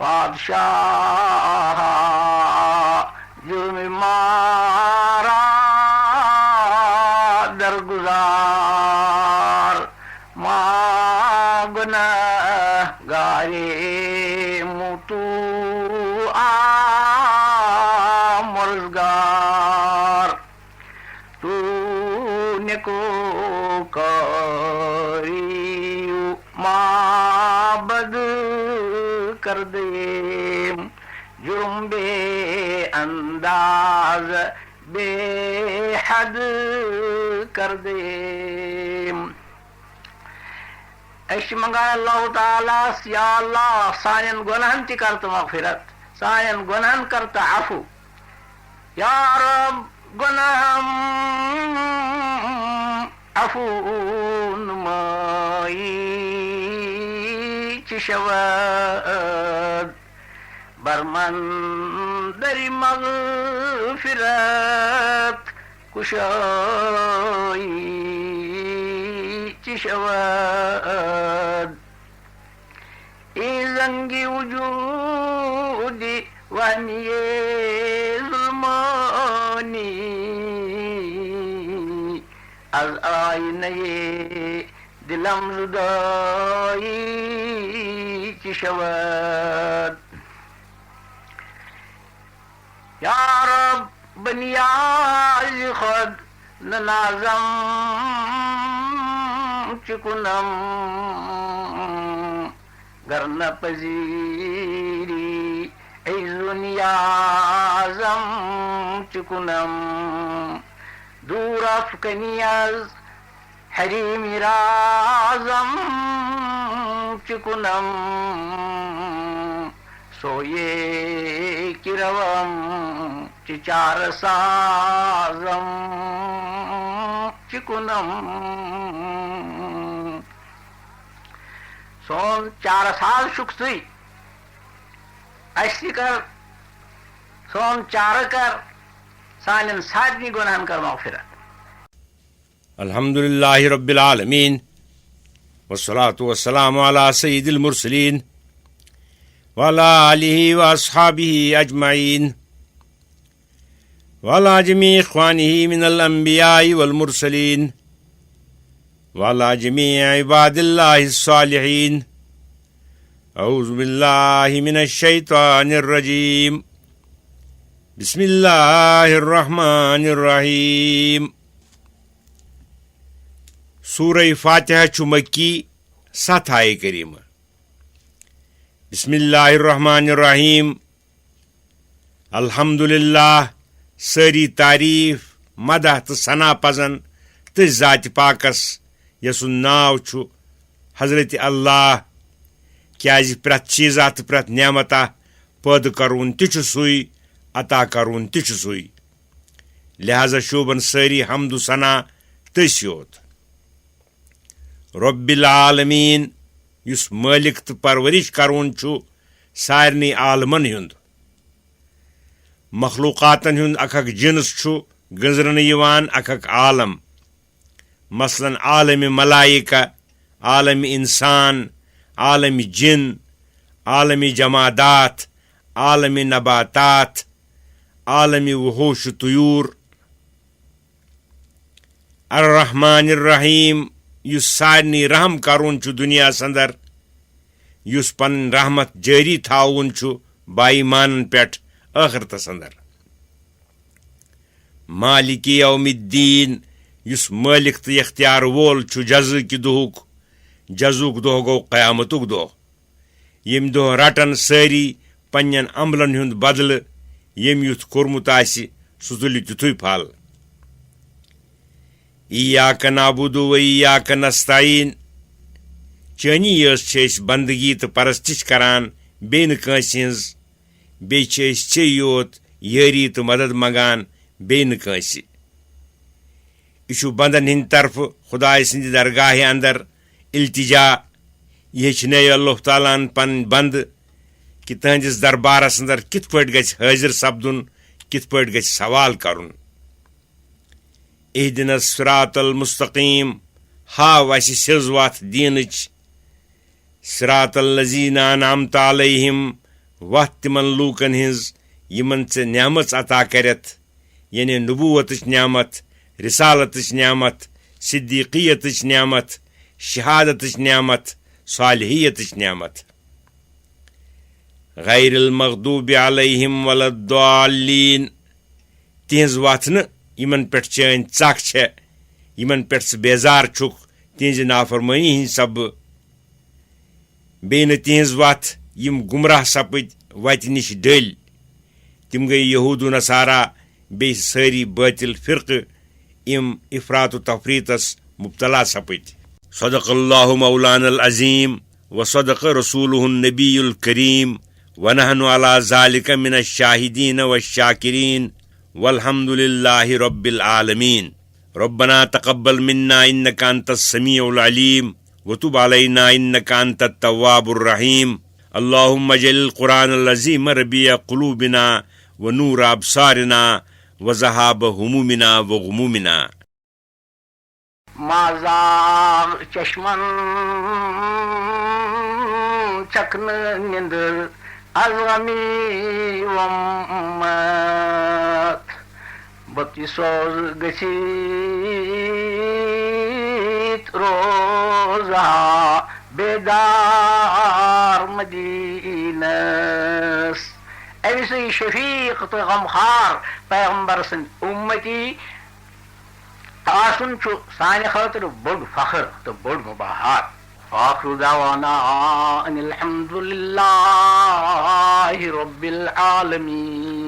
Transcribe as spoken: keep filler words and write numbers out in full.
پادشاہ جرم مارا درگزار، ما گناہگارے مو تو آ مرزگار۔ تو نکو کاریو ما بد کردیم، جرم بے انداز بے حد کردیم۔ أسۍ چھِ منٛگان اللہ تعالیٰ ہَس، یا اللہ، سانٮ۪ن گۄناہَن تہِ کر تہٕ مغفرت، سانٮ۪ن گۄناہَن کر تہٕ عفو۔ یا رب، گۄناہَم عفو نمٲیی چہِ شود، برمن دری مغفرت کشائی چشواد۔ ای زنگی وجودی وانیے ظلمانی، از آینه دلم جدایی چشود۔ یا رب، بنیاز خود ننازم چکنم، گر نپذیری ای زو نیازم چکنم۔ دور افکنی از حریمی رازم چکنم، سویه کی روم چه چار سازم چکنم۔ سون چار ساز چھُکھ ژٕے، اَسہِ تہِ کر، سون چارٕ کر، سانٮ۪ن سارنٕے گۄناہن کر مغفرت۔ الحمد لله رب العالمين، والصلاة والسلام على سيد المرسلين، وعلى آله وأصحابه أجمعين، وعلى جميع إخوانه من الأنبياء والمرسلين، وعلى جميع عباد الله الصالحين. أعوذ بالله من الشيطان الرجيم. بسم الله الرحمن الرحيم۔ سورہ فاتحہ چھُ مکی، ستھ آیہِ کریمہ۔ بسم اللہ الرحمن الرحیم۔ الحمدللہ، سٲری تعریف، مدح تہٕ ثنا پزن تٔتھۍ ذاتِ پاکس، یسُنٛد ناو چھُ حضرت اللہ، کیازِ پرٛٮ۪تھ چیٖزا تہٕ پرٛٮ۪تھ نعمتا پٲدٕ کرون تہِ چھُ سُے، عطا کرون تہِ چھُ سُے۔ لہذا شوٗبن سٲری حمد و ثنا تٔسۍ یوت۔ رب العالمین، یُس مٲلِک تہٕ پرورش کرون چھُ سارنٕے عالمن ہُنٛد۔ مخلوقاتن ہُنٛد اکھ اکھ جنس چھُ گٔنزرنہٕ یِوان اکھ اکھ عالم، مثلاً عالم ملائکہ، عالم انسان، عالم جن، عالم جمادات، عالم نباتات، عالم وحوش طیور۔ الرحمن الرحیم، یُس سارنٕے رحم کرون چھُ دُنیاہس اندر، یُس پنٕنۍ رحمت جٲری تھاوُن چھُ با ایمانن پٮ۪ٹھ ٲخرتس اندر۔ مالک یوم الدین، یُس مٲلِک تہٕ اختیار وول چھُ جزا کہِ دۄہُک، جزاہُک دۄہ گوٚو قیامتُک دۄہ۔ ییٚمہِ دۄہ رٹن سٲری پننٮ۪ن عملن ہُنٛد بدلہٕ، ییٚمۍ یُتھ کوٚرمُت آسہِ، سُہ تُلہِ تیُتھُے پھل۔ ایاک نعبد و ایاک نستعین، چٲنی یٲژ چھِ أسۍ بندگی تہٕ پرستش کران، بیٚیہِ نہٕ کٲنٛسہِ ہٕنٛز، بیٚیہِ چھِ أسۍ ژےٚ یوت یٲری تہٕ مدد منگان، بیٚیہِ نہٕ کٲنٛسہِ۔ یہِ چھُ بندن ہٕنٛدِ طرفہٕ خدایہِ سٕنٛدِ درگاہہِ اندر التجا۔ یہِ ہیٚچھنٲیِو اللہ تعالیٰ ہن پنٕنۍ بندٕ کہِ تہنٛدِس دربارس اندر کِتھ پٲٹھۍ گژھِ حٲضِر سپدُن، کِتھ پٲٹھۍ گژھِ سوال کرُن۔ اہدنا الصراط المستقیم، ہاو اسہِ سیٚز وتھ دینٕچ۔ صراط الذین انعمت علیہم، وَتھ تِمن لوٗکن ہٕنٛز یِمن ژےٚ نعمژ عطا کرٮ۪تھ، یعنی نبوتٕچ نعمت، رسالتٕچ نعمت، صدیقیتٕچ نعمت، شہادتٕچ نعمت، صالحیتٕچ نعمت۔ غیر المغضوب علیہم ولا الضالین۔ تِہنٛز وَتھ نہٕ یِمن پٮ۪ٹھ چٲنۍ ژکھ چھےٚ، یِمن پٮ۪ٹھ ژٕ بیزار چھُکھ، تِہنٛزِ نافرمٲنی ہٕنٛدِ سببہٕ۔ بیٚیہِ نہٕ تِہنٛز وَتھ یِم گمراہ سپٕدۍ وَتہِ نِش ڈٔلۍ۔ تِم گٔے یہود و نصارا، بیٚیہِ سٲری بٲطِل فرقہٕ، یِم افراط و تفریطس مبتلا سپٕدۍ۔ صدق اللہ مولانا العظیم و صدق رسولہ النبی الکریم، ونحن علی ذلک من الشاہدین والشاکرین، والحمد للہ رب العالمین۔ ربنا تقبل منا انك انت السميع العليم وتب علينا انك انت التواب الرحيم۔ اللهم اجعل القرآن العظيم ربيع قلوبنا ونور أبصارنا وذهاب همومنا وغمومنا۔ ما زاغ چشمن چکنہٕ نیٚنٛدٕر از غمی ومت۔ بہٕ تہِ سوز گٔژھِتھ روزٕ ہا بیدار مدیٖنس۔ أمۍ سٕے شفیق تہٕ غمخار پیغمبر سٕنٛدۍ اُمتی آسُن چھُ سانہِ خٲطرٕ بوٚڑ فخر تہٕ بوٚڑ مباہات۔ آخر دعوانا ان الحمد للہ رب العالمین۔